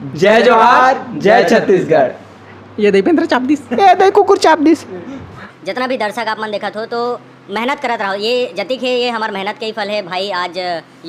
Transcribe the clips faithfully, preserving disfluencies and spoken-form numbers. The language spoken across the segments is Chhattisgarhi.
जय जोहार, जय छत्तीसगढ़। ये दे पेंद्रा चाप दिस। ये दे कुकुर चाप दिस। जितना भी दर्शक आप मन देखत हो, तो मेहनत करत रहो। ये जतिक है, ये हमार मेहनत के ही फल है भाई। आज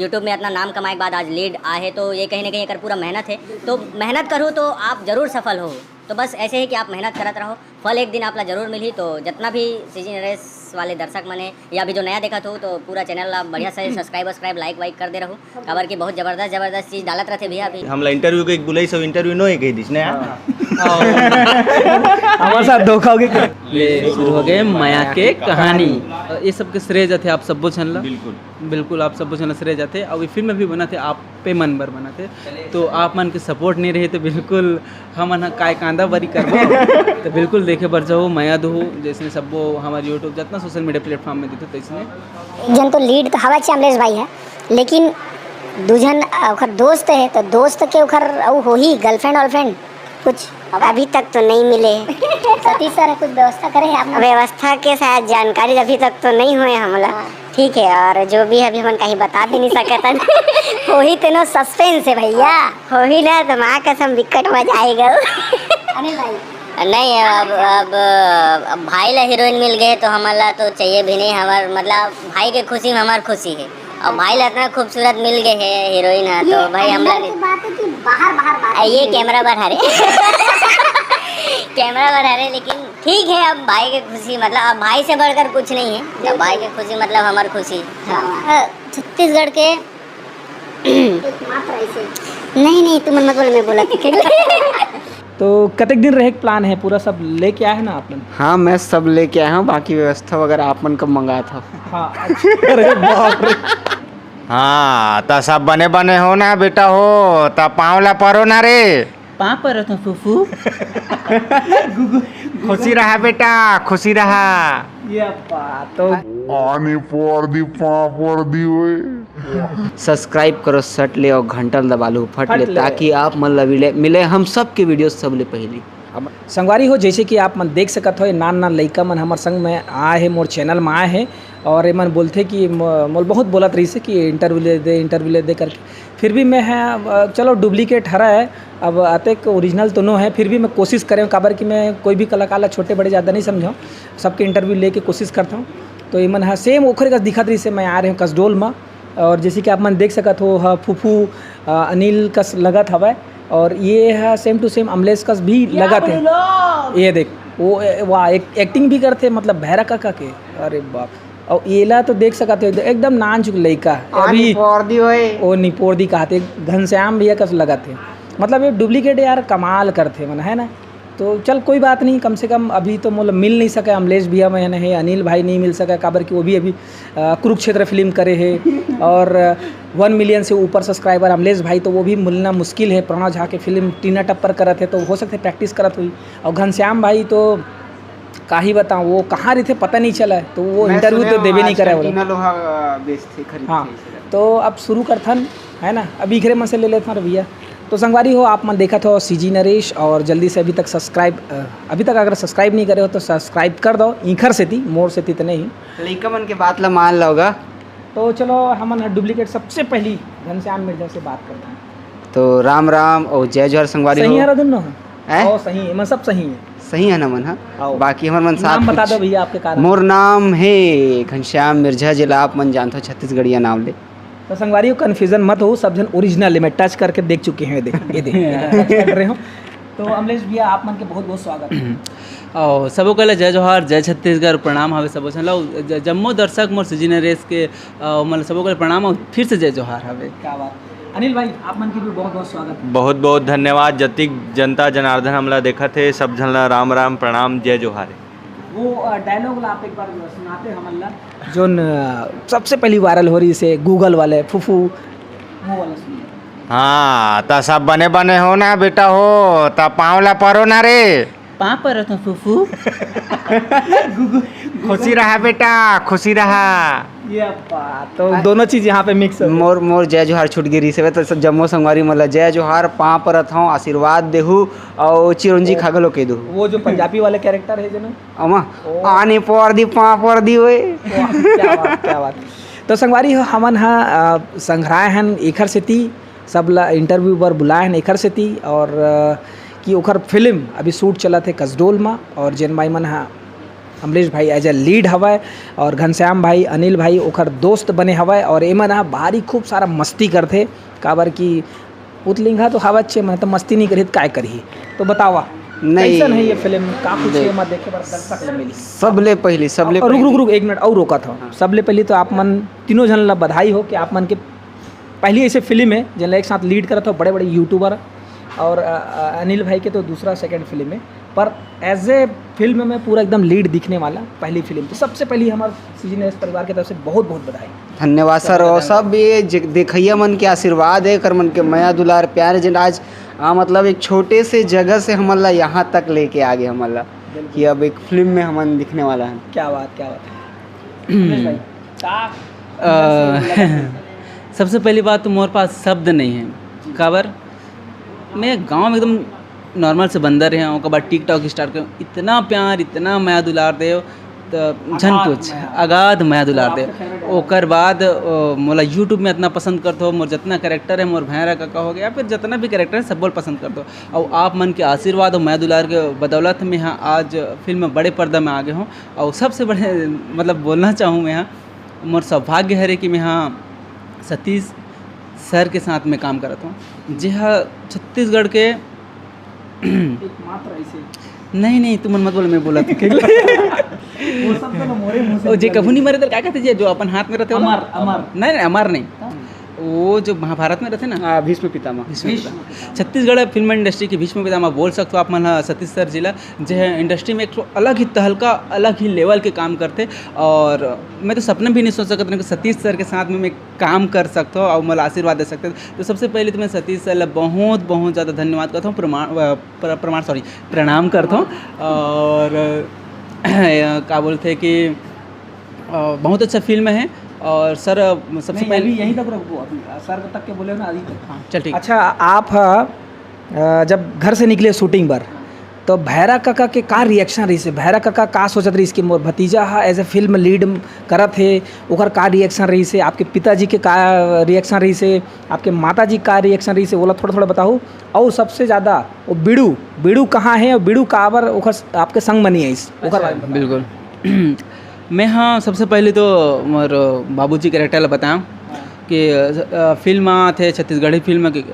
YouTube में इतना नाम कमाए के बाद आज लीड आए है, तो ये कहीं ना कहीं एकर पूरा मेहनत है। तो मेहनत करूँ तो आप जरूर सफल हो। तो बस ऐसे है कि आप मेहनत करत रहो, फल एक दिन आप ला जरूर मिलही। तो जितना भी सीजी नरेश वाले दर्शक मन है या अभी जो नया देखत हो, तो पूरा चैनल ला बढ़िया से सब्सक्राइब वब्सक्राइब, लाइक वाइक कर दे रहो, काबर कि बहुत जबरदस्त जबरदस्त चीज डालत रहते भैया अभी। हमला इंटरव्यू के एक बुलाई सब इंटरव्यू नो ही कह दिस ने। हमारे साथ धोखा हो गया। ले शुरू हो गए मया के कहानी। ये सबके श्रेय जाथे आप सब्बो झन ला। बिल्कुल। बिल्कुल आप सब्बो झन ला श्रेय जाथे। अउ ये फिल्म भी बनत हे, आप पे मन बर बनत हे, तो आप मन के सपोर्ट नहीं रहे तो बिल्कुल हमन ह काय कांदा बरी करबो। तो बिल्कुल देखे बर जाओ, मया दो, जैसे सब्बो हमारे यूट्यूब जितना सोशल मीडिया प्लेटफॉर्म में दिखो तैसने। एक जन तो लीड तो हवा चे अमलेश भाई है, लेकिन दू झन ओखर दोस्त है, तो दोस्त के ओखर अउ होही गर्लफ्रेंड वर्लफ्रेंड कुछ? अभी तक तो नहीं मिले। सतीश सर कुछ व्यवस्था करे हैं आपने? व्यवस्था के शायद जानकारी अभी तक तो नहीं हुए हमला। हाँ। ठीक है, और जो भी अभी हमन कहीं बता भी नहीं सकत हन। वही तेनो सस्पेंस है भैया। होही ना तो माँ कसम विकट मजा आएगा। अनिल भाई। नहीं, अब अब अब भाई ला हीरोइन मिल गए तो हमला तो चाहिए भी नहीं। हमार मतलब भाई के खुशी में हमार खुशी है। और भाई ला इतना खूबसूरत मिल गए है हीरोइन है, तो भाई हमला अंदर की बात है कि बाहर बाहर बात आ, ये है। कैमरा बढ़ा रहे। कैमरा बढ़ा रहे, लेकिन ठीक है, अब भाई के खुशी मतलब अब भाई से बढ़कर कुछ नहीं है। तो भाई के खुशी मतलब हमार खुशी। हाँ। छत्तीसगढ़ के एकमात्र ऐसे। नहीं नहीं, तुम मत बोलो, मैं बोला। तो कतेक दिन रहे के प्लान है? पूरा सब लेके आए हैं ना आप लोग? हाँ, मैं सब लेके आया हूँ, बाकी व्यवस्था वगैरह आप मन कब मंगात हो। हाँ, अच्छा। अरे बाप रे। हाँ, त सब बने बने हो ना बेटा हो, त पाँव ला परो ना रे। पाँव परत हूँ फूफू। खुशी रहा बेटा, खुशी रहा। ये बात तो आनी पर दी, पाँव पर दी ओए। सब्सक्राइब करो सट ले और घंटा ल दबा लो फट फट ले, ले। ताकि आप मन ला मिले, मिले हम सब के वीडियो सबले पहली। संगवारी हो, जैसे कि आप मन देख सकत हो, ये नान नान लइका मन हमर संग में आए हे, मोर चैनल में आए हे और ये मन बोलथे कि म-, मोल बहुत बोलत रहिसे कि इंटरव्यू ले दे, इंटरव्यू ले दे करके। फिर भी मैं है, अ, चलो डुप्लीकेट हरा है, अब अतेक ओरिजिनल तो नो है, फिर भी मैं कोशिश करे हूँ, काबर कि मैं कोई भी कलाकार ला छोटे बड़े ज़्यादा नहीं समझाऊँ, सबके इंटरव्यू लेके कोशिश करता हूँ। तो ये मन हा सेम ओखरे कस दिखत रहिसे, मैं आ रहे हूँ कसडोल में, और जैसे कि आप मन देख सकत हो, ह फूफू, अ, अनिल कस लगत हवय, और ये ह सेम टू सेम अमलेश कस भी लगत है। ये देख, वो, ए, वाह, एक, एक्टिंग भी करथे, मतलब भैरा काका के। अरे बाप। और एला तो देख सकत हो, एकदम नान चुक लइका है। अभी निपोर दी ओए। ओ निपोर दी कहते, घनश्याम भैया कस लगत है। मतलब ये डुप्लीकेट यार कमाल करथे मन, है ना? तो चल कोई बात नहीं, कम से कम अभी तो मोला मिल नहीं सके अमलेश भैया, मैं नहीं, अनिल भाई नहीं मिल सके, काबर कि वो भी अभी, अ, कुरुक्षेत्र फिल्म करे है और वन मिलियन से ऊपर सब्सक्राइबर अमलेश भाई, तो वो भी मिलना मुश्किल है। प्रणव झा के फिल्म टीना टप्पर करत है, तो हो सकता है प्रैक्टिस करत हुई। और घनश्याम भाई तो का ही बताऊँ, वो कहाँ रहिथे पता नहीं चला है, तो वो मैं इंटरव्यू सुने तो हूँ देवे नहीं आजकल करे बोला। टीना लोहा बेचथे, खरीदथे हाँ, इसे। तो अब शुरू करथन, है ना, अब इखरे मन से ले लेथन रे भैया। तो संगवारी हो, आप मन देखत हो सीजी नरेश, और जल्दी से अभी तक सब्सक्राइब, अ, अभी तक अगर सब्सक्राइब नहीं करे हो तो सब्सक्राइब कर दो, इखर सेती, मोर सेती तो नहीं। लइका मन के बात ला मान लोगा। तो चलो, हमन ह डुप्लीकेट सबसे पहली घनश्याम मिर्जा से बात करते हैं। तो राम राम और जय जोहार संगवारी सही हो। है रे दुन्नो? हैं? ओ, सही है, मन सब सही है। सही है ना मन, हाँ? आओ। बाकी हमर मन साथ नाम बता कुछ दो भैया आपके कारण। मोर नाम है घनश्याम मिर्जा, जेला आप मन जानथो छत्तीसगढ़िया नाम ले। तो संगवारी हो, कन्फ्यूजन मत हो, सब झन ओरिजिनल है, मैं टच करके देख चुके हैं, ये देख, ये देख, ये देख, टच कर रहे हो। तो अमलेश भैया, आप मन के बहुत बहुत स्वागत है। और सबो के लिए जय जोहार, जय छत्तीसगढ़, प्रणाम हवे सबो झन ला। ज-, जम्मो दर्शक मोर सीजी नरेश के, अ, मतलब सबो के लिए प्रणाम और फिर से जय जोहार हवे। क्या बात। अनिल भाई, आप मन के भी बहुत बहुत स्वागत है। बहुत बहुत धन्यवाद। जतिक जनता जनार्दन हमला देखत हे, सब झन ला राम राम, प्रणाम, जय जोहार। वो, अ, डायलॉग ला आप एक बार सुनाते हमन ला। जोन, अ, सबसे पहली वायरल हो रही से गूगल वाले फूफू, वो वाला सुनिए। हाँ, त सब बने बने हो ना बेटा हो, त पाँव ला परो ना रे। पाँव परत हूँ फूफू। खुशी रहा बेटा, खुशी रहा। ये बात तो दोनों चीज यहाँ पे मिक्स है। मोर, मोर जय जोहार छूट गे रहिस हवे, तो सब जम्मो संगवारी मन ला जय जोहार, पाँव परत हूँ, आशीर्वाद देहू और चिरंजी खा घलो कह दू। वो जो पंजाबी वाले कैरेक्टर है जो ना, अमा, ओ। आने पर दी, पाँव पर दी ओए। वाह, क्या बात, क्या बात। तो संगवारी हो, हमन ह, अ, संघराय हन एखर सेती, सब ला इंटरव्यू बर बुलाए हन एखर सेती, और अ, कि ओखर फिल्म अभी शूट चलत हे कसडोल म, और जेन माई मन ह अमलेश भाई एज ए लीड हवय, और घनश्याम भाई, अनिल भाई ओखर दोस्त बने हवय, और एमन ह भारी खूब सारा मस्ती करथे, काबर कि पुतलिंगा तो हवच हे, मन तो मस्ती नहीं करही त काय करही। तो बतावा, नहीं। कैसन है ये फिल्म, का कुछ देख। ये मत देखे बर दर्शक ल मिली? सबले पहली, सबले और रुक, पहली। रुक, रुक, एक मिनट और रोका था। हाँ। सबले पहली तो आप मन तीनों झन ला बधाई हो कि आप मन के पहली ऐसे फिल्म है, जेन ला एक साथ लीड करत हो बड़े-बड़े यूट्यूबर, और, अ, अ, अनिल भाई के तो दूसरा सेकंड फिल्म है, पर एज ए फिल्म में पूरा एकदम लीड दिखने वाला पहली फिल्म। तो सबसे पहली हमारे सीजन एस परिवार की तरफ से बहुत-बहुत बधाई। धन्यवाद सर, और सब ये ज-, देखइया मन के आशीर्वाद है, कर मन के मया दुलार प्यार है, जेन आज, आ, मतलब एक छोटे से जगह से हमन ला यहाँ तक लेके आ गए हमन ला, बिल्कुल। कि अब एक फिल्म में हमन दिखने वाला है। क्या बात, क्या बात है। अमलेश भाई, का अ, अंदर से लगा? सबसे पहली बात तो मोर पास शब्द नहीं है। जी। काबर? मैं गाँव में एकदम नॉर्मल से बंदर रहे हूँ, ओकर बाद TikTok स्टार्ट कर, इतना प्यार, इतना मया दुलार देव, त झन अगाध पूछ, मया। अगाध मया तो दुलार आपके देव। Favourite है? ओकर बाद, अ, मोला YouTube में इतना पसंद करत हो, मोर जितना कैरेक्टर है, मोर भैरा काका हो गया, या फिर जितना भी कैरेक्टर है, सब बोल पसंद करत हो। और आप मन के आशीर्वाद और मया दुलार के बदौलत में हाँ आज फिल्म में बड़े पर्दा में आ गए हूँ। और सबसे बड़े, मतलब, बोलना चाहूँ मैं हाँ, मोर सौभाग्य हरे कि मैं हाँ सतीश सर के साथ में काम करत हूँ, जे हा छत्तीसगढ़ के एकमात्र ऐसे। नहीं, नहीं, तुमन मत बोलो, मैं बोला था। वो सब तो मोरे मुंह से ओ, जे निकल कभू नहीं गया। मरे, तो क्या कहते जी, जो अपन हाथ में रहते हो ना? अमर, अमर। नहीं, नहीं, अमर नहीं। हाँ। वो जो महाभारत में रहते ना, हाँ, भीष्म पितामह। भीष्म भीष्म पितामह। पितामह। छत्तीसगढ़ फिल्म इंडस्ट्री के भीष्म पितामह बोल सकते हो आप मन ला सतीश सर जी ला, जे है इंडस्ट्री में एक ठो अलग ही तहलका, अलग ही लेवल के काम करते। और मैं तो सपना भी नहीं सोच सकत रहूं कि सतीश सर के साथ में मैं काम कर सकत हो और मोला आशीर्वाद दे सकते हो। तो सबसे पहले तो मैं सतीश सर ला बहुत, बहुत ज़्यादा धन्यवाद करता हूँ, प्रमाण, अ, प्र-, प्रमाण, सॉरी, प्रणाम करता हूँ। और का बोलते हैं कि, अ, बहुत अच्छा फिल्म है। और सर, सबसे नहीं, पहले अभी यहीं तक रखो, अभी सर तक के बोले ना, अभी तक। हाँ, चल ठीक। अच्छा, आप ह, अ, जब घर से निकले शूटिंग बर, तो भैरा काका के का रिएक्शन रहिस हे? भैरा काका का सोचत रहिस कि मोर भतीजा ह एज ए फिल्म लीड करत हे, ओकर का रिएक्शन रहिस हे? आपके पिताजी के का रिएक्शन रहिस हे? आपके माता जी का रिएक्शन रहिस हे? ओला थोड़ा-थोड़ा बताहू। और सबसे ज़्यादा वो बीड़ू, बीड़ू कहाँ है और बीड़ू काबर ओकर स-, आपके संग म नहीं आइस? ओकर अच्छा, बारे में बताओ। बिल्कुल। मैं हाँ, सबसे पहले तो मोर बाबूजी के कैरेक्टर ला बताऊँ हाँ। कि, अ, फिल्म आत हे, छत्तीसगढ़ी फिल्म के,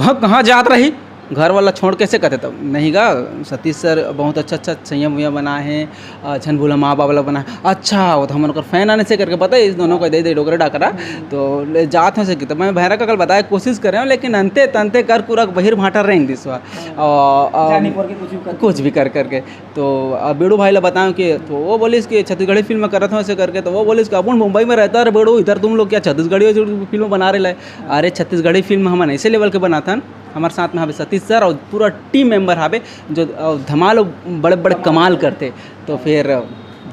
वहाँ कहाँ जात रही? घर वाला छोड़ कैसे कहते तब? नहीं गा, सतीश सर बहुत अच्छा, अच्छा सैया मुइया बनाए हैं, अ, झन भूला माँ बाप वाला बनाए। अच्छा, वो तो हमन ओकर फैन आने से करके बताए, इस दोनों को दे दे डोकरे डाकरा। तो ले जात हूँ से कि, तो मैं भैरा काका ल बताए कोशिश करे हूँ, लेकिन अंते तंते कर कुरक बहिर भाटा रेंग दिस हुआ। और, और जानी पर के कुछ भी कर कुछ भी कर करके। तो अब बीड़ू भाई ला बताऊँ कि, तो वो बोलिस कि छत्तीसगढ़ी फिल्म करत हूँ ऐसे करके, तो वो बोलिस कि अपन मुंबई में रहता रे बीड़ू, इधर तुम लोग क्या छत्तीसगढ़ी फिल्म बना रहे लाए? अरे छत्तीसगढ़ी फिल्म हमन ऐसे लेवल के बनाथन, हमारे साथ में हवे सतीश सर और पूरा टीम मेंबर हवे जो, अ, धमाल बड़े बड़े कमाल करथे। तो फिर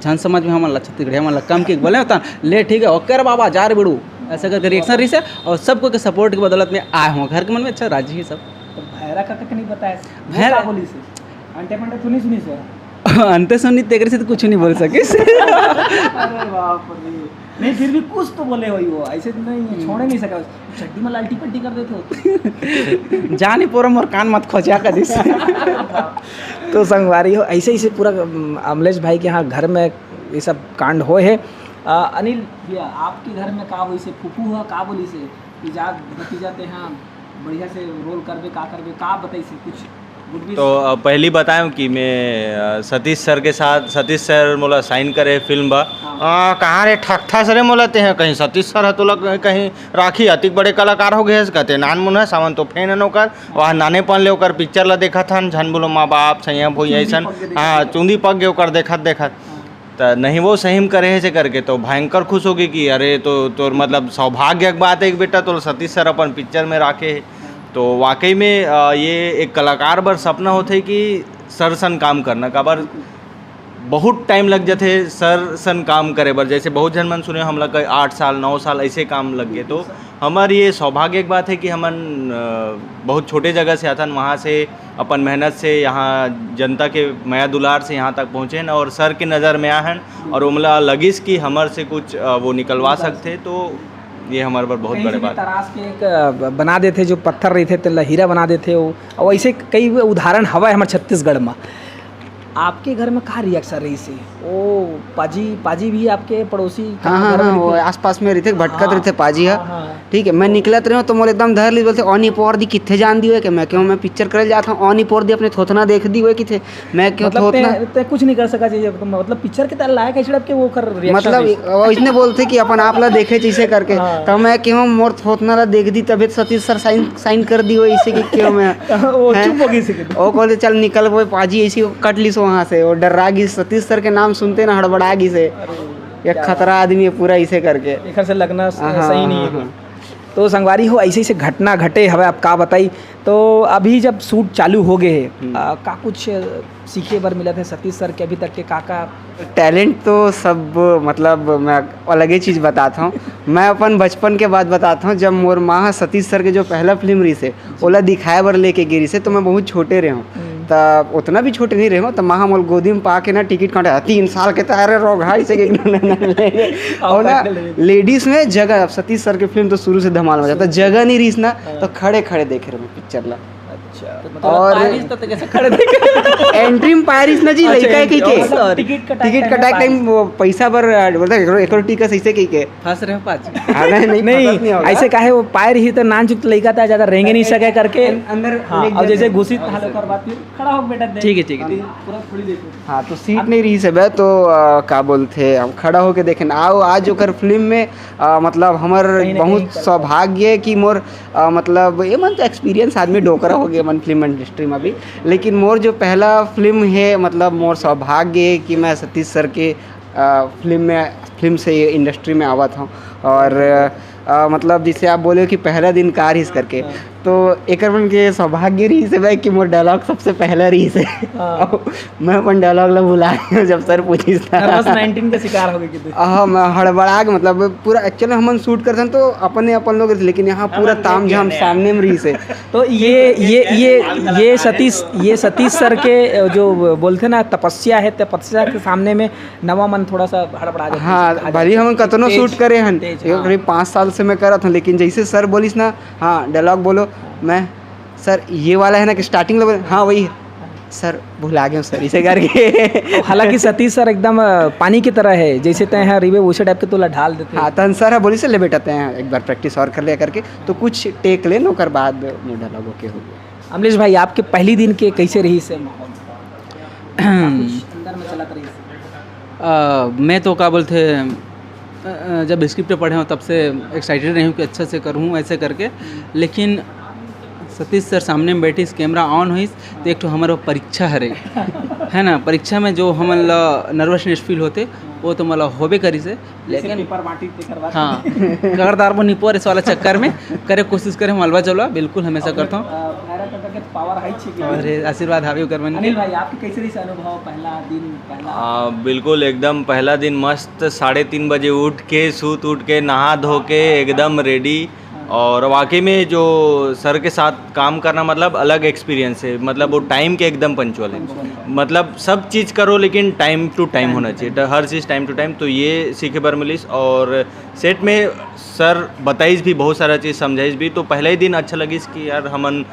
झन समझ में हमन ला छत्तीसगढ़िया मन ला कम के बोले होता, ले ठीक है, ओके रे बाबा, जा रे बीड़ू, ऐसा करके रिएक्शन रहिस हे। और सबको के सपोर्ट के बदौलत में आए हूँ घर के मन में, अच्छा राजी ही सब। तो भैरा काका के नहीं बताया, वो भैरा का बोलिस हे? अंटे पंटे तो नहीं सुनिस हे? अंते सुनी तेकरे से तो कुछ नहीं बोल सकिस। अरे बाप रे। नहीं, फिर भी कुछ तो बोले होही वो, ऐसे तो नहीं, हम्म। छोड़े नहीं सका, चड्डी में लाल्टी पट्टी कर देते हो। जानी पोरा मोर कान मत खोजा कदिस। तो संगवारी हो, ऐसे, ऐसे पूरा, अम, अमलेश भाई के यहाँ घर में ये सब कांड होए हे। अ, अनिल भैया, आपके घर में का होइस हे, फूफू ह का बोलिस हे कि जा भतीजा ते हाँ बढ़िया से रोल करबे, का करबे, का बताइस हे कुछ? तो, अ, पहली बताएं कि मैं, अ, सतीश सर के साथ, सतीश सर मोला साइन करे फिल्म बा। हाँ। अ, कहाँ रे ठकथा सरे मोला ते हैं, कहीं सतीश सर ह तोला कहीं राखी, अतिक बड़े कलाकार हो गए हस, कहते नान मुन हस, हमन तो फैन हन ओकर। वहाँ नानेपन ले ओकर पिक्चर ला देखत हन, झन बोलो माँ बाप, सैया भोई चुंदी ऐसन। पक के देखत हाँ, हन। चुंदी पक गए ओकर देखत देखत। हाँ। त नहीं वो सही में करे हे से करके तो भयंकर खुश हो गए कि अरे तो तोर मतलब सौभाग्य के बात है कि बेटा तोर सतीश सर अपन पिक्चर में राखे हे। तो वाकई में, अ, ये एक कलाकार बर सपना होथे कि सर सन काम करना, काबर बहुत टाइम लग जाथे सर सन काम करे बर। जैसे बहुत झन मन सुने हमला कई आठ साल, नौ साल ऐसे काम लग गए। तो हमर ये सौभाग्य के बात है कि हमन, अ, बहुत छोटे जगह से आथन, वहाँ से अपन मेहनत से यहाँ जनता के मया दुलार से यहाँ तक पहुँचे हन और सर के नज़र में आए हन और ओमला लगिस कि हमर से कुछ, अ, वो निकलवा सकथे। तो ये हमारे बर बहुत बड़े बात। तराश के एक, अ, बना देथे, जो पत्थर रहिथे, तेला हीरा बना देथे वो। और ऐसे कई उदाहरण हवय हमर छत्तीसगढ़ म। आपके घर में का reaction रहिस हे? वो पाजी, पाजी भी आपके पड़ोसी हाँ, कहाँ हाँ, घर में हाँ, वो रहिथे? आसपास में रहिथे, भटकत हाँ, रहिथे पाजी ह। हाँ, हाँ। ठीक है, मैं निकलत रहे हूँ तो मोला एकदम धर ली, बोलथे, "औनी पोर दी कित्थे जान दियो?" के मैं क्यों, मैं पिक्चर करे जात हूँ, "औनी पोर दी अपने थोथना देख दी हुए किथे।" मैं क्यों मतलब थोथना ते, ते कुछ नहीं कर सका चाहिए, मतलब पिक्चर के तरह लायक है, सिर्फ के वो कर reaction मतलब रहिस। वो इसने बोलथे कि अपन आप ला देखे जैसे करके, हाँ। तो मैं क्यों मोर थोथना ला देख दी, तभी तो सतीश सर साइन, साइन कर दी हो इसे कि क्यों मैं वो हैं? चुप हो गई इसी के। वो कहते, "चल निकल," वो पाजी ऐसी कट ली सो वहाँ से, वो डर्रा गई, सतीश सर के नाम सुनते ना हड़बड़ा गई से, अरे, ये क्या खतरा बात। आदमी है पूरा इसे करके। एकर से लगना स-, हाँ, सही नहीं है हाँ, कोई। हाँ। तो संगवारी हो, ऐसे ऐसे घटना घटे हवे, आप का बताई। तो अभी जब शूट चालू हो गए है, हम्म। आ, का कुछ सीखे बर मिलत हे सतीश सर के अभी तक के, का का? टैलेंट तो सब, मतलब, मैं अलगे चीज़ बतात हूँ। मैं अपन बचपन के बात बतात हूँ, जब मोर माँ ह सतीश सर के जो पहला फिल्म रहिस हे, ओला दिखाए बर लेके गे रहिस हे, तो मैं बहुत छोटे रहे हूँ। हम्म। त उतना भी छोटे नहीं रहे हूँ, त माँ ह मोला गोदी में पा के ना टिकट काटे, "तीन साल के तारे रोग हाई से के।" और ना, लेडीज में जगह, अब सतीश सर के फिल्म तो शुरू से धमाल मचाता, जगह नहीं रहिस ना, हाँ। तो खड़े खड़े देखे रहे पिक्चर ला। अच्छा, तो मतलब और पारिस तो कैसे खड़े देखे? एंट्री में पारिस ना जी, अच्छा, लइका है एंट्री, कि के? मतलब टिकट कटाए टिकट टाइम कटाए पारिस। टाइम वो पैसा बर, आ, बोलता है, "एकरो, एकरो टिकट सही से," कही के। फंस रहे हो पाछे। हाँ, नहीं, नहीं, नहीं, फंसत नहीं होगा। ऐसे काहे वो पाए रही तो नान चुक लइका था, ज़्यादा रेंगे नहीं सके करके। अन-, अंदर हाँ, लेके और जैसे जाते हैं। घुसी हाँ, था, सही। ओकर बाद फिर खड़ा हो बेटा, देख। ठीक है, ठीक है, ठीक है। पूरा थोड़ी देखो। हाँ, तो सीट नहीं रही सब है, तो, आ, का बोलते हैं, हम खड़ा होके देखें। आओ, आज ओकर फिल्म में, आ, मतलब, हमर कहीं ना बहुत कहीं चलता है। सौभाग्य है कि मोर, आ, मतलब, ये मन तो एक्सपीरियंस आदमी डोकरा हो गया मन फिल्म इंडस्ट्री में अभी, लेकिन मोर जो पहला फिल्म है, मतलब, मोर सौभाग्य है कि मैं सतीश सर के, आ, फिल्म में, फिल्म से ये इंडस्ट्री में आवत हूँ। और, आ, मतलब, जैसे आप बोले कि पहला दिन का रहीस करके, हाँ। तो एकर मन के सौभाग्य रहीस हे भाई कि मोर डायलॉग सबसे पहला रहीस हे। हाँ। मैं अपन डायलॉग ला भुला गया जब सर पूछिस था। नर्वस नाइनटीन के शिकार हो गए कि तू? हाँ, मैं हड़बड़ा के, मतलब, पूरा एक्चुअल हमन शूट करथन तो अपने अपन लोग, लेकिन यहाँ पूरा ताम झाम सामने में रहीस हे। तो ये, ये, ये, ये सतीश, ये सतीश सर के जो बोलते ना तपस्या है, तपस्या के सामने में नवा मन थोड़ा सा हड़बड़ा जाथे, हाँ, भले हमन कतनो शूट करे हन, तेज, हाँ। करीब पाँच साल से मैं करत हूँ, लेकिन जैसे सर बोलिस ना, "हाँ, डायलॉग बोलो," मैं, "सर, ये वाला है ना कि स्टार्टिंग लेवल?" "हाँ, वही है।" "सर, भुला गए सर," इसे करके। हालांकि सतीश सर एकदम, अ, पानी की तरह है, जैसे तय है रिवे वैसे टाइप के तोला ढाल देते हैं। हाँ, तहन सर है बोलिस, "ले बेटा, तय है एक बार प्रैक्टिस और कर लिया," करके, तो कुछ टेक लेन, ओकर बाद मोर डायलॉग ओके हो गया। अमलेश भाई, आपके पहली दिन के कैसे रहीस हे माहौल? कुछ अंदर में चलत रहीस हे? अ, मैं तो का बोलते हैं, अ, अ, जब स्क्रिप्ट पढ़े हूँ तब से एक्साइटेड रही हूँ कि अच्छा से करूँ ऐसे करके, लेकिन सतीश सर सामने में बैठिस, कैमरा ऑन होइस, तो एक ठो हमारा परीक्षा हरे, है ना, परीक्षा में जो हमन ला नर्वसनेस फील होते, वो तो मतलब होबे करिस हे। लेकिन पेपर बांटी, तेकर बाद। हाँ, कगरदार बो निपोर इस वाला चक्कर में करे कोशिश करे, मलबा जलवा बिल्कुल हमेशा करता हूँ। अ, भैरव काका के पावर हाई छे कि अरे, आशीर्वाद हावी ओकर मन के। अनिल भाई, आपके कैसे रहीस अनुभव, पहला दिन, पहला? आ, बिल्कुल, एकदम पहला दिन मस्त, साढ़े तीन बजे उठ के, सूत उठ के, नहा धो के, एकदम रेडी। और वाकई में जो सर के साथ काम करना, मतलब, अलग एक्सपीरियंस है, मतलब, वो टाइम के एकदम पंचुअल है। पंचुअल है। मतलब, सब चीज़ करो, लेकिन टाइम टू टाइम होना चाहिए, तो हर चीज़ टाइम टू टाइम, तो ये सीखे बर मिलिस। और सेट में सर बताइस भी बहुत सारा चीज़, समझाइस भी, तो पहला ही दिन अच्छा लगिस कि यार, हमन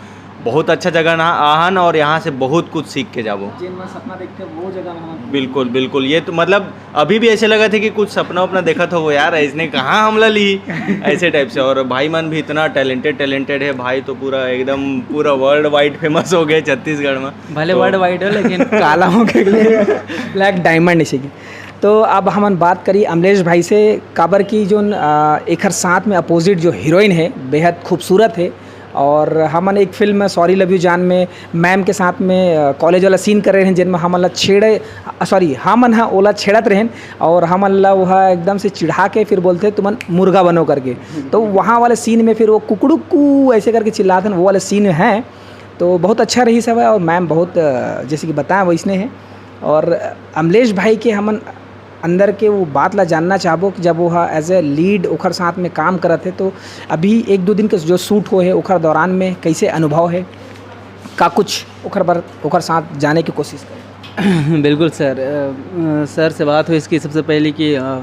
बहुत अच्छा जगह ना आहन और यहाँ से बहुत कुछ सीख के जाबो। जेन मन सपना देखते, वो जगह में हम बिल्कुल, बिल्कुल। ये तो, मतलब, अभी भी ऐसे लगा थे कि कुछ सपना उपना देखत होबो यार, इसने कहाँ हमला ली, ऐसे टाइप से। और भाई मन भी इतना टैलेंटेड, टैलेंटेड है भाई, तो पूरा एकदम पूरा वर्ल्ड वाइड फेमस हो गए छत्तीसगढ़ में। भले तो वर्ल्ड वाइड हो, लेकिन काला हो के ब्लैक डायमंड इसी की। तो अब हमन बात करी अमलेश भाई से, काबर की जोन, अ, एखर साथ में अपोजिट जो हीरोइन है, बेहद खूबसूरत है। और हमन एक फिल्म सॉरी लव यू जान में मैम के साथ में, अ, कॉलेज वाला सीन करे रहेन, जेन में हमन ला छेड़े, अ, सॉरी, हमन ह ओला छेड़त रहेन और हमन ला वो ह एकदम से चिढ़ा के फिर बोलथे, "तुमन मुर्गा बनो," करके। तो वहाँ वाले सीन में फिर वो कुकड़ुकू ऐसे करके चिल्लाते हैं, वो वाले सीन हैं। तो बहुत अच्छा रहीस हवय और मैम बहुत, अ, जैसे कि बताया वैसने है। और अमलेश भाई के हमन अंदर के वो बात ला जानना चाहबो कि जब वो ह as a lead ओखर साथ में काम करत हे, तो अभी एक दो दिन के जो शूट हो हे, ओखर दौरान में कैसे अनुभव हे, का कुछ ओखर बर, ओखर साथ जाने की कोशिश करे? बिल्कुल सर, अ, अ, सर से बात हुई इसकी सबसे पहले कि, अ,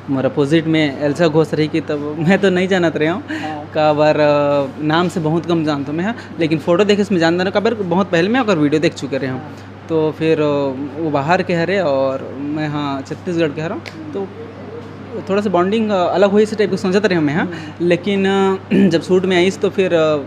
मोर अपोजिट में एल्सा घोष रही कि तब मैं तो नहीं जानत रहे हूँ। हाँ। काबर, अ, नाम से बहुत कम जानत हूँ मैं, हाँ, लेकिन फोटो देखे से मैं जान रहा हूँ, काबर बहुत पहले मैं ओकर वीडियो देख चुके रहे हूँ। तो फिर, अ, वो बाहर के हरे और मैं, हाँ, छत्तीसगढ़ के हरा, तो थोड़ा सा बॉन्डिंग, अ, अलग होही, इस टाइप के सोचत रहे हूँ मैं, हाँ। हम्म। लेकिन, अ, जब शूट में आइस तो फिर, अ,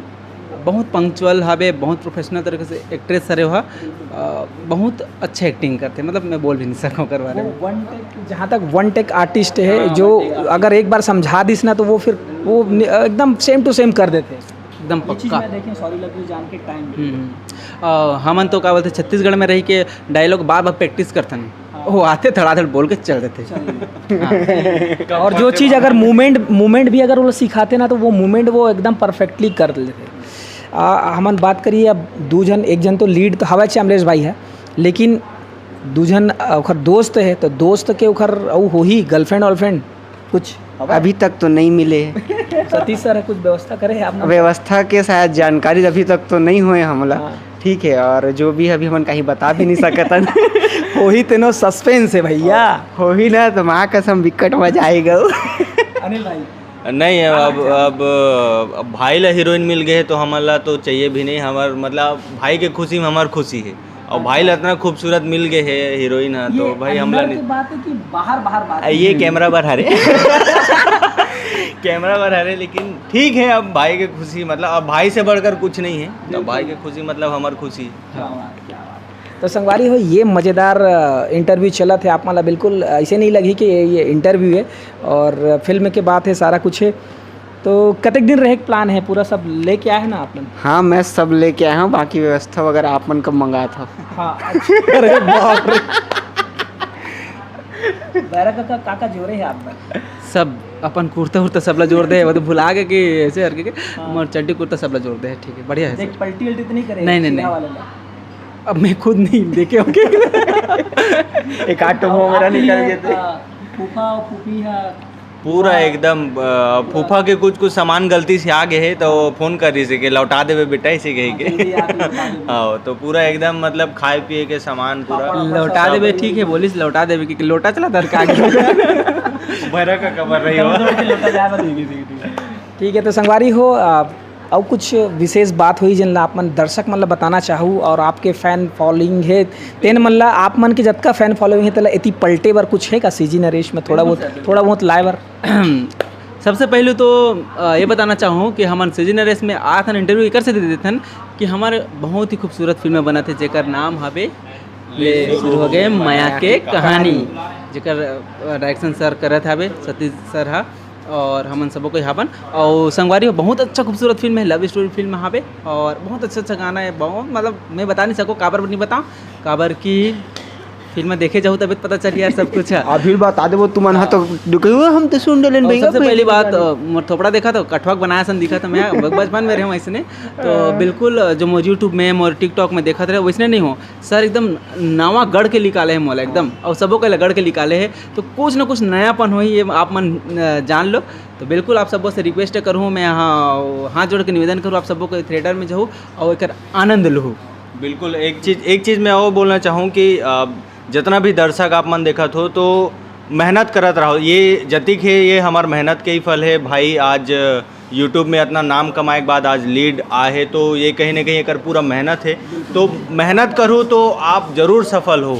बहुत पंक्चुअल हवे, बहुत प्रोफेशनल तरीके से एक्ट्रेस हरे हा, अ, बहुत अच्छा एक्टिंग करथे, मतलब मैं बोल भी नहीं सकूँ ओकर बारे में। वन टेक, जहाँ तक वन टेक आर्टिस्ट है, हाँ, जो वन टेक आर्टिस्ट। अगर एक बार समझा दिस ना, तो वो फिर वो नि-, एकदम सेम टू सेम कर देथे। एकदम ये चीज़ पक्का। मैं देखे, सॉरी लव यू जान के टाइम। हम्म, हम्म। अ, हमन तो का बोलथे, छत्तीसगढ़ में रही के डायलॉग बार बार प्रैक्टिस करथन। हाँ। वो आथे, धड़ाधड़ बोल के चल देथे। चल देथे। हाँ। और जो चीज़ अगर मूवमेंट, मूवमेंट भी अगर वो सिखाथे ना, तो वो मूवमेंट वो एकदम परफेक्टली कर लेथे। आ, हमन बात करिए अब दू झन, एक झन तो लीड तो हवा चे अमलेश भाई है, लेकिन दू झन, आ, ओखर दोस्त है, तो दोस्त के ओखर अउ होही गर्लफ्रेंड वर्लफ्रेंड कुछ? अभी तक तो नहीं मिले। सतीश सर है, कुछ व्यवस्था करे है आप? व्यवस्था के शायद जानकारी अभी तक तो नहीं हुए हमला। हाँ। ठीक है, और जो भी अभी हमन कहीं बता भी नहीं सकतन। होही तेनो सस्पेंस है भैया। होही ना, तो माँ कसम बिकट मजा आएगा। अनिल भाई। नहीं, अब, अब, अब भाई ला हीरोइन मिल गए है, तो हमन ला तो चाहिए भी नहीं। हमर, मतलब, भाई के खुशी में हमर खुशी है, और भाई ला इतना खूबसूरत मिल गए है हीरोइन, हाँ, तो ये भाई हमला अंदर नहीं। की बात है कि बाहर, बाहर बात आ, है? ये कैमरा पर हरे। कैमरा पर हरे, लेकिन ठीक है, अब भाई के खुशी, मतलब, अब भाई से बढ़कर कुछ नहीं है, तो बिल्कुल। भाई के खुशी, मतलब, हमर खुशी। क्या बात, क्या बात। तो संगवारी हो, ये मज़ेदार, अ, इंटरव्यू चलत है, आप मन ला बिल्कुल ऐसे नहीं लगी कि ये, ये इंटरव्यू है और फिल्म के बात है, सारा कुछ है। तो कतेक दिन रहे के प्लान है, पूरा सब लेके आए हैं ना आप मन? हाँ, मैं सब लेके आया हूँ, बाकी व्यवस्था वगैरह आप मन का मंगात हव। हाँ, अच्छा। अरे बाप रे। बैरा का, का, का, का जोरे है आप मन? सब अपन कुर्ता उर्ता सब ला जोर दे, वो तो भुला गए कि ऐसे करके के, हाँ। मोर चड्डी कुर्ता सब ला जोर दे, ठीक है, बढ़िया है देख, सब। पलटी उल्टी तो नहीं करे नहीं, नहीं, सीधा नहीं। वाले ला? अब मैं खुद नहीं देखे होंगे। एक आध ठो और मुंह मेरा आपके निकल लिए, गए थे। आ, फूफा और फूफी है, पूरा पूरा एकदम, अ, फूफा के कुछ, कुछ सामान गलती से आ गए हैं, तो वो फोन कर रही से कि लौटा देवे बेटा, इसे कहे हाँ, के। जल्दी आके लौटा देवे। हाँ, तो पूरा एकदम, मतलब, खाए पिए के सामान पूरा। पापड़, उपापड़ लौटा सब देवे, सब ठीक है, बोलिस लौटा देवे, कि लोटा चला दरकार। भैरा का कबर रही हो। कमजोर के लोटा जाए बस। ठीक है, ठीक है, ठीक है। ठीक है, तो संगवारी हो, आ, अउ कुछ विशेष बात होही, जेन ला आप मन दर्शक मन ला बताना चाहू, और आपके फैन फॉलोइंग है, तेन मन ला, आप मन के जतका फैन फॉलोइंग है, तेला एती पलटे बर कुछ है का सीजी नरेश में थोड़ा बहुत, बिल्कुल सर, बिल्कुल। थोड़ा बहुत लाए बर? सबसे पहले तो, अ, ये बताना चाहूँ कि हमन सीजी नरेश में आथन, इंटरव्यू एकर से दे देथन कि हमर बहुत ही खूबसूरत फिल्म बनत है, जेकर नाम हवे ले शुरू हो गए मया के कहानी, जेकर, अ, डायरेक्शन सर करत हवे, सतीश सर हा। और हमन सबो कोई हावन। और संगवारी हो, बहुत अच्छा खूबसूरत फिल्म है, लव स्टोरी फिल्म हावे और बहुत अच्छा अच्छा गाना है। बहुत, मतलब, मैं बता नहीं सकूँ, काबर नहीं बताऊँ, काबर कि फिल्म देखे जाहू तबे तो पता चली यार सब कुछ है। अभी बता देबो तुमन हा तो हाँ। दुखी हुआ, हम तो सुन डलेन और भैया, सबसे पहली बात, अ, मोर थोपड़ा देखा तो कठवा बनाया सन दिखा था मैं, ब-, बचपन में रहे हूँ ऐसने। तो हाँ। बिल्कुल, अ, जो मोर YouTube में, मोर TikTok में देखत रहे, वैसने नहीं हो सर, एकदम नवा गढ़ के निकाले है मोला एकदम, हाँ। और सबो के गढ़ के निकाले है। तो कुछ ना कुछ नयापन होही, ये आप मन, अ, जान लो। तो बिल्कुल आप सबो से रिक्वेस्ट करूँ मैं, हाँ, हाथ जोड़ के निवेदन करूँ, आप सबो के थिएटर में जाहू और एकर आनंद लूँ। बिल्कुल, एक चीज़, एक चीज़ मैं और बोलना चाहूँ कि, अ, जितना भी दर्शक आप मन देखत हो, तो मेहनत करत रहो। ये जतिक है, ये हमार मेहनत के ही फल है भाई। आज YouTube में इतना नाम कमाए के बाद आज लीड आए है, तो ये कहीं ना कहीं एकर पूरा मेहनत है। तो मेहनत करो तो आप जरूर सफल हो।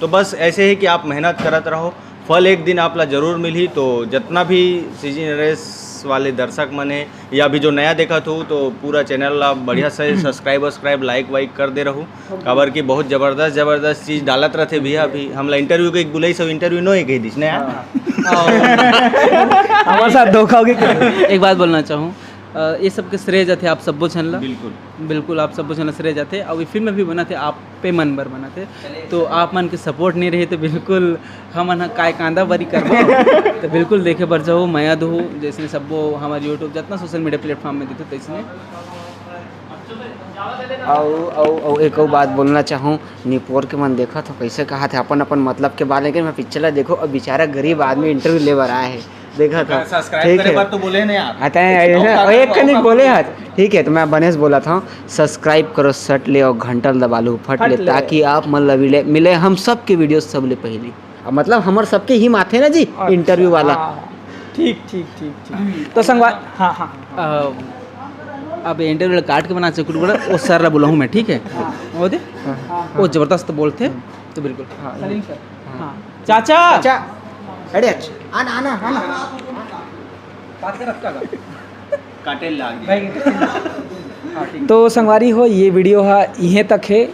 तो बस ऐसे है कि आप मेहनत करत रहो, फल एक दिन आप ला जरूर मिलही। तो जितना भी सीजी नरेश वाले दर्शक मन है या भी जो नया देखत हो, तो पूरा चैनल ला बढ़िया से सब्सक्राइब, सब्सक्राइब, लाइक वाइक कर दे रहू, काबर कि बहुत जबरदस्त जबरदस्त चीज डालत रहते भैया। अभी हमला इंटरव्यू के एक बुलाई, सब इंटरव्यू नो ही कह दिस ना यार। हाँ। हमारे साथ धोखा हो गया। एक बात बोलना चाहूँ, अ, ये सब के श्रेय जाथे आप सब्बो झन ला। बिल्कुल। बिल्कुल, आप सब्बो झन ला श्रेय जाथे। और ये फिल्म भी बनत हे, आप पे मन बर बनत हे, तो आप मन के सपोर्ट नहीं रही तो बिल्कुल हमन ह काय कांदा बरी करबो। तो बिल्कुल देखे बर जाओ, मया दो, जैसे सब्बो हमारे YouTube जितना सोशल मीडिया प्लेटफॉर्म में देते तैसने। अउ, अउ, अउ एक अउ बात बोलना चाहूँ, निपोर के मन देखत हो कैसे कहा थे अपन, अपन मतलब के बारे में, मैं पिक्चर ला देखो, अब बेचारा गरीब आदमी इंटरव्यू ले बर आए है, देखत हो। सब्सक्राइब ठीक करे है। बर तो बोले ना यार। हाँ, तैं ऐसा, और एक कनिक बोले हत। ठीक है, तो मैं बनेश बोला था, सब्सक्राइब करो सट ले और घंटा दबा लो फट फट ले, ले। ताकि आप मन ला मिले, मिले हम सबके वीडियो सबले पहली। मतलब हमर सबके ही माथे ना जी, अच्छा, इंटरव्यू वाला। हाँ, ठीक, ठीक, ठीक, ठीक। तो संगवा-, हाँ, हाँ, हाँ। अ, अब इंटरव्यू काट के बना से कुछ बोला, वो सर ला बुलाहूँ मैं, ठीक है? हाँ। वो दे? हाँ, हाँ, वो हाँ। जबरदस्त बोलते हैं, हम्म। तो बिल्कुल। हाँ, सलीम सर। हाँ। हाँ। चाचा! चाचा! अरे अच्छा, आना, आना, आना। बात कर रखा का? काटे लाग गया। भाई, हाँ, ठीक। तो संगवारी हो, ये वीडियो हा इहें तक है।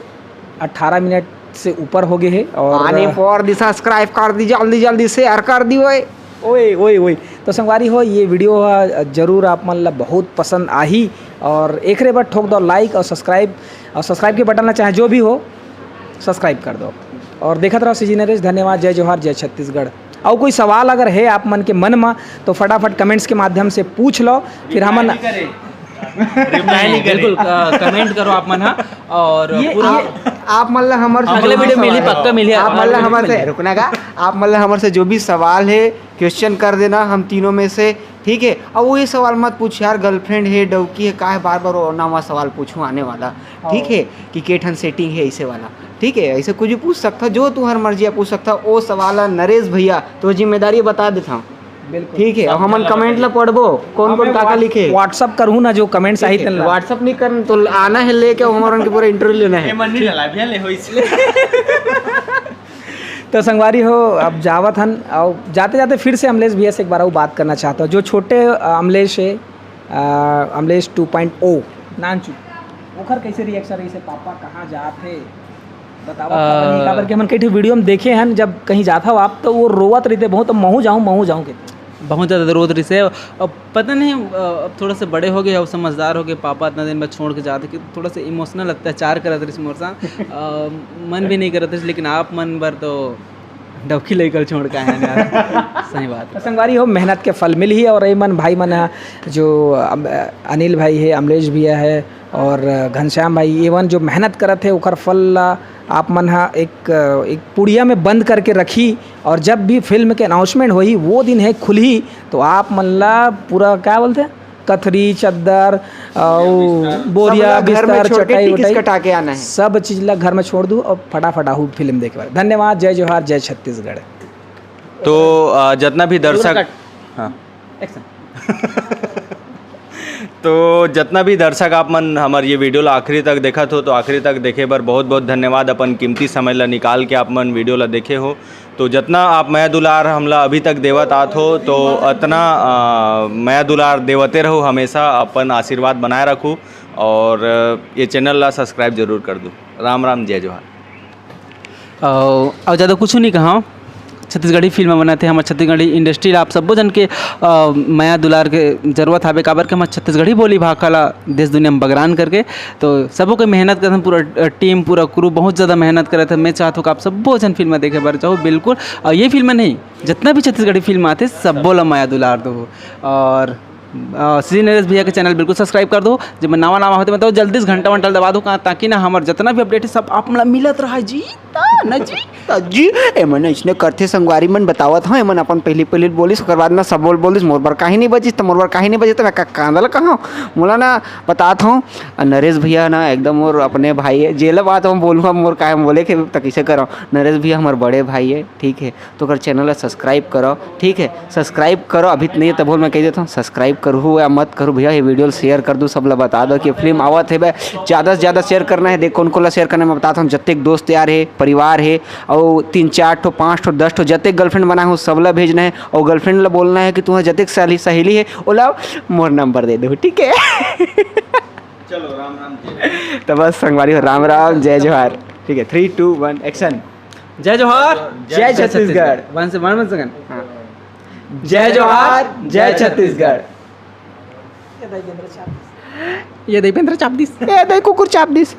अठारह मिनट से ऊपर हो गए है और आने पर दी सब्सक्राइब कर दी, जल्दी जल्दी शेयर कर दी ओए। ओए, ओए, ओए। तो संगवारी हो, ये वीडियो हा जरूर आप मन ला बहुत पसंद आही और एकरे बर ठोक दो लाइक और सब्सक्राइब, और सब्सक्राइब के बटन ला चाहे जो भी हो, सब्सक्राइब कर दो और देखत रहो सीजी नरेश। धन्यवाद, जय जोहार, जय छत्तीसगढ़। और कोई सवाल अगर है आप मन के मन में, तो फटाफट कमेंट्स के माध्यम से पूछ लो, फिर हमन रिप्लाई नहीं करे। रिप्लाई नहीं करे। बिल्कुल, अ, कमेंट करो आप मन हा, और ये, पूरा ये आप मन ला हमर से अगले जो भी वीडियो मिली, सवाल है, पक्का मिली, आप मन ला अगले हमर वीडियो से, मिली। रुकना का, आप मन ला हमर से जो भी सवाल है, क्वेश्चन कर देना हम तीनों में से, ठीक है? और वही सवाल मत पूछ यार, गर्लफ्रेंड है, डौकी है, का है, बार बार वो नवा सवाल पूछूं आने वाला, ठीक हाँ। है? कि के ठन सेटिंग है ऐसे वाला, ठीक है? ऐसे कुछ भी पूछ सकता, जो तुम्हार मर्जी है पूछ सकता। वो सवाल है नरेश भैया, तो जिम्मेदारी बता देता हूँ। बिल्कुल। ठीक है, सब अब हमन जगह कमेंट ला बताइए। पढ़बो, कौन कौन हमें का का व्हाट्स-, लिखे। WhatsApp करहूँ ना, जो कमेंट्स ठीक आही है, तेन ला। WhatsApp नहीं कर, तो आना है लेके, हमर उनके पूरा इंटरव्यू लेना है। ये मन नहीं चला, भैया ले हो इसलिए। तो संगवारी हो, अब जावत हन, और जाते जाते फिर से अमलेश भैया से एक बार और बात करना चाहता हूँ। जो छोटे, अ, अमलेश है, अ, अमलेश टू पॉइंट ओ, नानचू, ओखर कैसे रिएक्शन रहिसे, पापा कहाँ जात हे, बतावत अ, का बनी, काबर कि हमन कई ठो वीडियो में देखे हन, जब कहीं जात हव आप, तो वो रोवत रहिथे बहुत, "महूँ जाऊँ, महूँ जाऊँ," कहते। बहुत ज़्यादा रोवत रहिसे। अब पता नहीं, अ, अब थोड़ा सा बड़े हो गए, अब समझदार हो गए, पापा इतना दिन बाद छोड़ के जात हे कि थोड़ा सा इमोशनल अत्याचार करत रहिस मोर साथ। अ, मन भी नहीं करत रहिस, लेकिन आप मन बर तो डौकी लइका ल छोड़ के आए हन यार। सही बात है। तो संगवारी हो, मेहनत के फल मिलही। और ये मन भाई मन ह, जो अम-, अनिल भाई है, अमलेश भैया है और घनश्याम भाई, ये मन जो मेहनत करत है, ओकर फल ला आप मन ह एक, एक पुड़िया में बंद करके रखी, और जब भी फिल्म के अनाउंसमेंट होही, वो दिन है खुलही, तो आप मन ला पूरा, क्या बोलते हैं, कथरी, चद्दर, अउ बोरिया, सब ला घर में बिस्तर, छोड़ के चटाई टिकिस वटाई, कटा के आना है। सब चीज ला घर में छोड़ दू और फटाफट आहू फिल्म देखे बर। धन्यवाद, जय जोहार, जय छत्तीसगढ़। तो, अ, जितना भी दर्शक, हाँ। Action। तो जितना भी दर्शक आप मन हमर ये वीडियो ला आखिरी तक देखत हो, तो आखिरी तक देखे बर बहुत बहुत धन्यवाद। अपन कीमती समय ला निकाल के आप मन वीडियो ला देखे हो, तो जितना आप मया दुलार हमला अभी तक देवत आत हो, तो अतना, अ, मया दुलार देवते रहो, हमेशा अपन आशीर्वाद बनाए रखो और, अ, ये चैनल ला सब्सक्राइब जरूर कर दो। राम राम, जय जोहार। अउ, अउ ज़्यादा कुछ नहीं कहा। छत्तीसगढ़ी फिल्म बनत हे, हमर छत्तीसगढ़ी इंडस्ट्री ला आप सब्बो जन के, अ, मया दुलार के जरूरत हावे, काबर के हमर छत्तीसगढ़ी बोली भाखा ला देश दुनिया में बगरान करके, तो सबो के मेहनत करथन, पूरा, अ, टीम, पूरा क्रू बहुत ज़्यादा मेहनत करत हे। मैं चाहत हूँ कि आप सब्बो जन फिल्म देखे बर जाओ, बिल्कुल। अउ ये फिल्म नहीं, जितना भी छत्तीसगढ़ी फिल्म आथे, सब्बो ला मया दुलार दो। और अ, सीजी नरेश भैया के चैनल बिल्कुल सब्सक्राइब कर दो। जब मैं नवा नवा होते, मतलब, जल्दी से घंटा वंटा दबा दो, का-, ताकि ना हमर जितना भी अपडेट है, सब आप मन ला मिलत रहा जी। ता ना जी। ता जी, ए मन इसने करथे संगवारी मन, बतावत हूँ, ए मन अपन पहली पहली बोलिस, ओकर बाद में सब बोल बोलिस, मोर बर काहे नहीं बचिस, तो मोर बर काहे नहीं बचिस, तो मैं का-, कांदल कहाँ? मोला ना बतात हूँ, नरेश भैया ना एकदम मोर अपने भाई है, जेला बात हम बोलूँ, अब मोर काहे बोले के, तो कैसे करो, नरेश भैया हमारे बड़े भाई है, ठीक है, तो ओकर चैनल ला सब्सक्राइब करो, ठीक है, सब्सक्राइब करो, अभी तो नहीं है, तब मैं कह देता हूँ, सब्सक्राइब करू या मत करू भैया, ये वीडियो शेयर कर दू, सब ला बता दो कि फिल्म आवत है बे, ज़्यादा से ज़्यादा शेयर करना है। देख, कौन कौन ला शेयर करना है, मैं बताता हूँ, जत्ते दोस्त यार है, परिवार है, और तीन चार ठो, पाँच ठो, दस ठो, जत्ते गर्लफ्रेंड बना हो, सब ला भेजना है, और गर्लफ्रेंड ला बोलना है कि तुम्हारा जत्ते सहेली, सहेली है, ओला मोर नंबर दे दो, ठीक है। चलो, राम राम जी। तो बस संगवारी हो, राम राम, जय जोहार, ठीक है, three, two, one, action। जय जोहार, जय जय छत्तीसगढ़। छत्तीसगढ़। One से-, one, one second। हाँ। जय जोहार, जय छत्तीसगढ़। ये दीपेंद्र चाप दिस। ये दीपेंद्र चाप दिस। ये दे कुकुर चाप दिस।